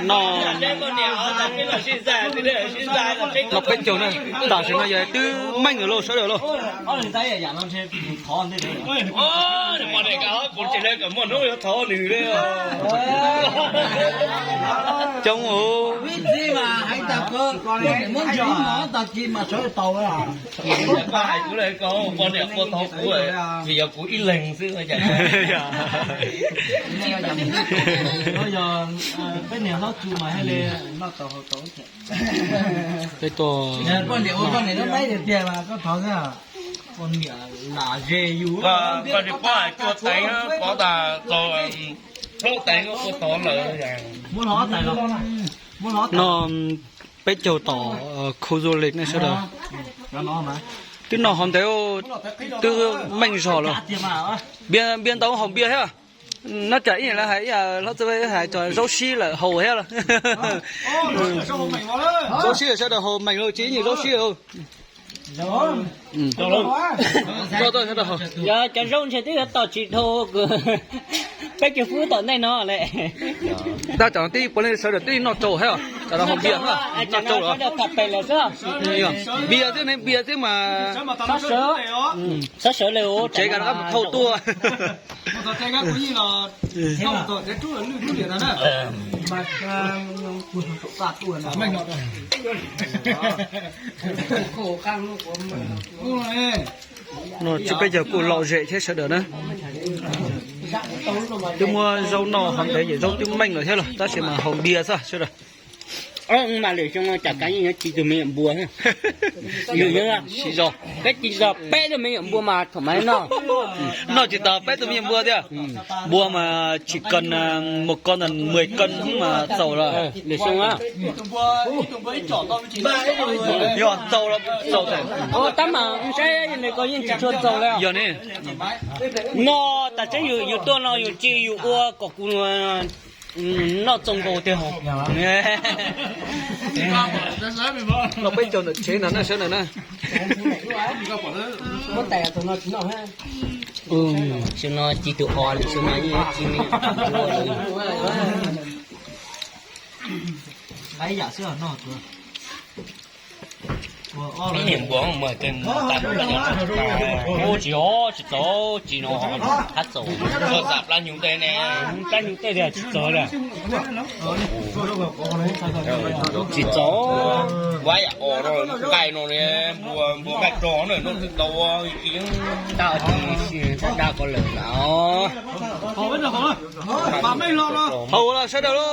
No, no peb caug na, tam sim no yog twb meej lawm lauj sawv daws lauj. Coob os. Paj hais kuv lawm, koj poj niam ua tau kuv, vim yog kuv ib leeg xwb. Peb niam hlob tsu mas thiaj li noj tau haus tau. Peb tuaj, poj niam ua poj niam lub maib tiag tiag mas koj thov xwb. Poj niam lam ze yus. Koj tsis paub hais cua teev, paub tas txog plaub teev koj ua tod lawm. Muab hlo ob tais los, muab hlo ob tais. No peb caug tom khu du lịch nej sawv daws. Twb noj hov ntev, twb meej zog lawm. Npias ntau haus npias thiab. Nyob tsam ib yam li hais, ib yam hlob txawj hais txog zaub sib lawm haus thiab los. Zaub sib lawm sawv daws haus meem lawm, tsis ib nyuag zaub sib lawm. Yog cov zaub ntshe twb yuav tom tsis dhau peb caug fub tom ntej no lawm. Tab tom tib puav leej sawv daws twb noj tsau thiab, tam no haus npias, noj tsau lawm. Npias xwb ne, npias xwb mas. Sawv sawv li tsev ka rov qab mus thauj tuaj. No tsis peb caug kuj lom zem thiab sawv daws na. Twb muab zaub noj hov ntev ces zaub twb meej lawm thiab los tab sis mas haus npias xwb sawv daws. Mas lwm xyoo cas kab yeej nyob tsis tug me nyuam npua. Peb tsis txog peb tug me nyuam npua mas thaum mas noj. Noj tsis tau peb tug me nyuam npua tiag. Npua mas chỉ cần một con là mười cân mà txaus lawm. Lwm xyoo yog txaus los txaus. Tab mas saib ko yeej tsis tshua txaus li. Yog ne. No tas tseeb yus tuaj no yus tsis yus ua kom kuv noj txaus nkaus tiag. Los peb caug ntawm tsev ntawd na sawv daws na. Xyoo no tsis tus os lawm, xyoo no yeej tsis me ua lawm. Ib niam npua mus tsis o tsis txaus tsis no hab txaus. Plab nyuj tej ne, plab nyuj tej tias tsis txaus li. Tsis txaus. Nqaij os no, nqaij no ne, npua nqaij rog na, noj twb tau. Dab dab ko lawm na. Haus los sawv daws lauj.